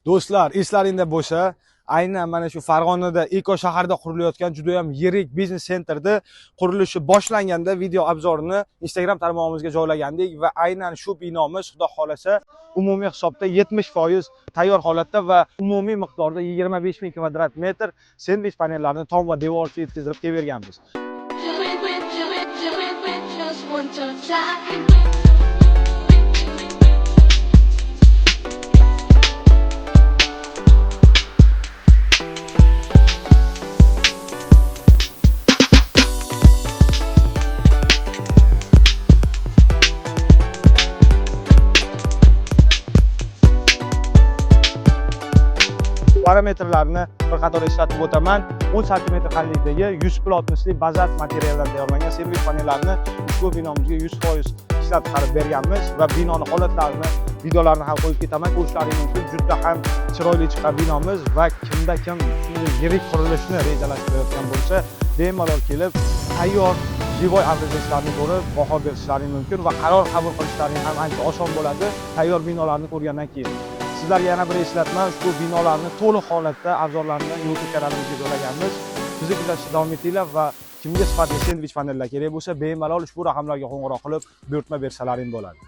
Do'stlar, eslaringda bo'lsa, aynan mana shu Farg'onada Eko shaharda qurilayotgan juda ham yirik biznes sentrda qurilishi boshlanganda video обзор ini Instagram tarmog'imizga joylagandik va aynan shu binomiz, xudo xolasa, umumiy hisobda 70% tayyor holatda va umumiy miqdorda 25 ming kvadrat metr sendvich panellarini tom va devorcha yetkazib kelib berganmiz. Do it with, do it, do it with just one touch. I can. Parametrlarni bir qator eslatib o'taman. 10 sm qalinlikdagi 100 плотность li bazalt materialdan tayyorlangan sendvich panellarini ushbu binomizga 100% ishlab chiqarib berganmiz va binoni holatlarini, videolarni ham qo'yib ketaman, ko'rishlaring mumkin. Juda ham chiroyli chiqqan binomiz va kimda kim shunday yirik qurilishni rejalashtirayotgan bo'lsa, bemalol kelib tayyor живой образец larni ko'rib baho berishlaring mumkin va qaror qabul qilishlaring ham ancha oson bo'ladi tayyor binolarni ko'rgandan keyin. Sizlarga yana bir eslatma, ushbu binolarni to'liq holatda обзор larini YouTube kanalimizga joylaganmiz. Bizni kuzatishda davom etinglar va kimga sifatli sendvich panellar kerak bo'lsa, bemalol ushbu raqamlarga qo'ng'iroq qilib buyurtma bersalaring bo'ladi.